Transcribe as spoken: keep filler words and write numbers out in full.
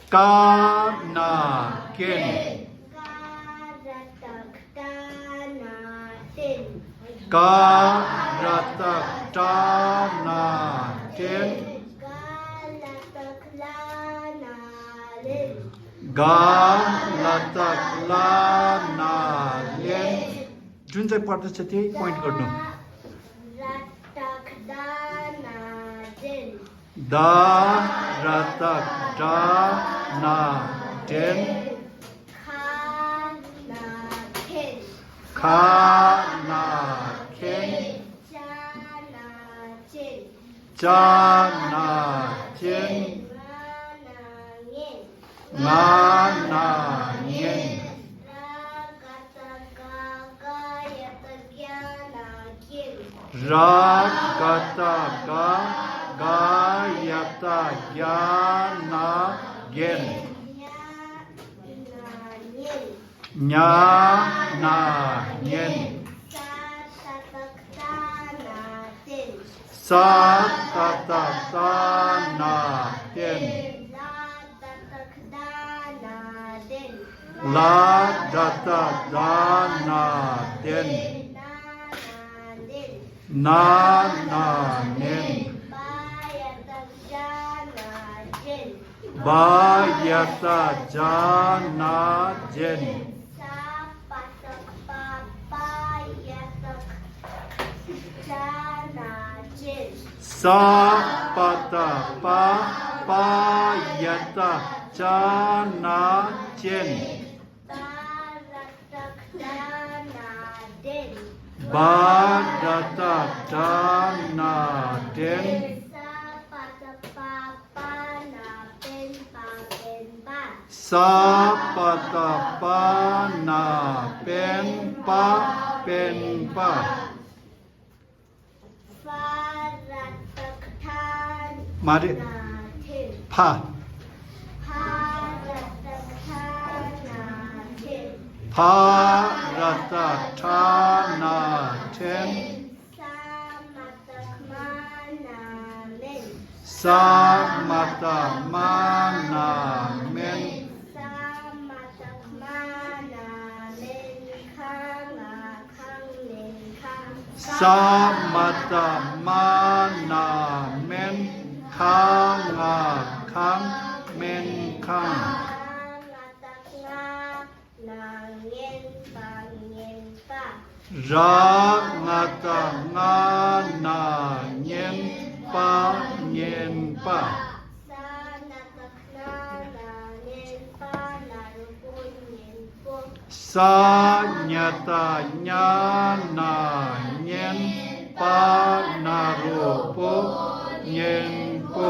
ཀ་ན་ཀེན། ཀ་ར་བཏགས་ཀྲ་ན་ཀྲེན། ཀ་ར་བཏགས་ཀྲ་ན་ཀྲེན། ག་ལ་བཏགས་གླ་ན་གླེན། ག་ལ་བཏགས་གླ་ན་གླེན། ཏུན་ཙེ་པར་ཏེ་ཆ་ཏེ་པོའིནཊ་ཀར་དུ། ད་ར་བཏགས་དྲ་ན་དྲན། ད་ར་བཏགས་དྲ་ན་དྲན། ཁ་ན་ཁེན། ཁ་ན་ཁེན། ཅ་ན་ཅན། ཅ་ན་ཅན། ང་ན་ངེན། ང་ན་ངེན། ར་ག་བཏགས་ག་ག་ཡ་བཏགས་གྱ་ན་གྱེན། ར་ག་བཏགས་ག་ག་ཡ་བཏགས་གྱ་ན་གྱེན། ཉ་ན་ཉན། ཉ་ན་ཉན། ས་ཏ་བཏགས་སྟ་ན་སྟན། ས་ཏ་བཏགས་སྟ་ན་སྟན། ལ་ད་བཏགས་ལྡ་ན་ལྡན། ལ་ད་བཏགས་ལྡ་ན་ལྡན། ན་ན་ལྡན། ན་ན་ལྡན། བ་ཡ་བཏགས་བྱ་ན་བྱན། བ་ཡ་བཏགས་བྱ་ན་བྱན། ས་པ་བཏགས་སྤ་པ་ཡ་བཏགས་སྤྱ་ན་སྤྱན། ས་པ་བཏགས་སྤ་པ་ཡ་བཏགས་སྤྱ་ན་སྤྱན། བ་ར་བཏགས་བྲ་ན་བྲན། བ་ར་བཏགས་བྲ་ན་བྲན། ས་པ་བཏགས་སྤ་པ་ན་སྤེན། སྤ་སྤེན་པ། ས་པ་བཏགས་སྤ་ན་སྤེན། སྤ་སྤེན་པ། ཕ་ར་བཏགས་ཕྲ་མ་རེད། ན་ཕྲན། ཕ། ཕ་ར་བཏགས་ཕྲ་ན་ཕྲན། ཕ་ར་བཏགས་ཕྲ་ན་ཕྲན། ས་མ་བཏགས་སྨ་ན་སྨན། ས་མ་བཏགས་སྨ་ན་སྨན། ས་མ་བཏགས་སྨ་ན་སྨན། ཁ་ང་ཁང་སྨན་ཁང་། ས་མ་བཏགས་སྨ་ན་སྨན། ཁ་ང་ཁང་སྨན་ཁང་། ང་ང་བཏགས་ང་ན་ངན་པ་ངན་པ། ར་ང་བཏགས་ང་ན་ངན་པ་ངན་པ། ས་ན་བཏགས་སྣ་ན་སྣན་པ་ན་རོ་པོ་སྙན་པོ། ས་ཉ་བཏགས་སྙ་ན་སྙན་པ་ན་རོ་པོ་སྙན་པོ།